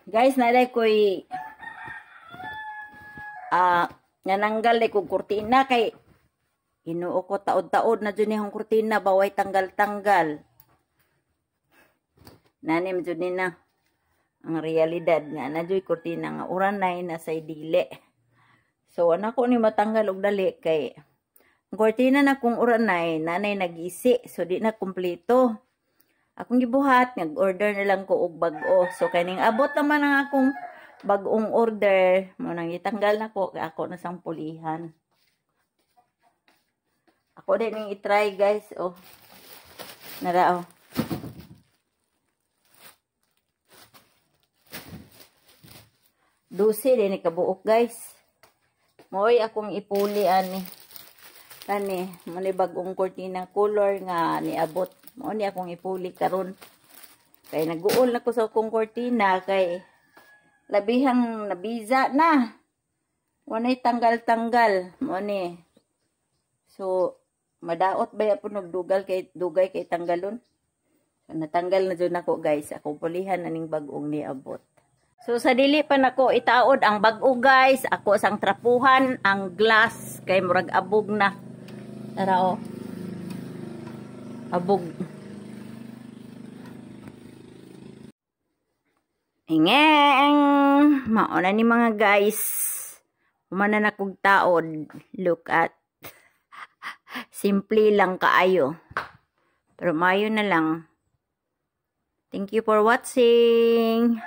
Guys, naday ko'y nananggal day kog kurtina kay Ginoo ko, taod-taod na jud ni kurtina, baway tanggal-tanggal. Nanim jud ni na ang realidad nga na jud kurtina nga uranay na say dili. So ana ko ni matanggal og dali kay ang kurtina na kung uranay nanay nagisi, so di na kumpleto. Akong gibuhat, nag-order na lang ko og bag-o. So kaning abot naman ang akong bag-ong order, mo nang gitanggal na ko kay ako na sang pulihan. Ako din ning i-try, guys, oh. Nara oh. Dusi din ni kabuok, guys. Mo'y akong ipuli ani. Kani, mo ni bag-ong kurtina color nga niabot. Mo ni akong ipuli karon. Kay naguol na ko sa akong kurtina kay labihang nabiza na. Wanay tanggal-tanggal. Mo ni. So, madaot ba po nagdugal kay dugay kay tanggalon? So, natanggal na dyan ako, guys. Ako pulihan na ning bag-ong niabot. So, sa dili pa nako itaod ang bag-o, guys. Ako sang trapuhan ang glass kay murag abog na. Tara oh. Abog. Ingeng! Mauna ni mga guys. Humana na kog taod. Look at. Simple lang kaayo. Pero mayo na lang. Thank you for watching.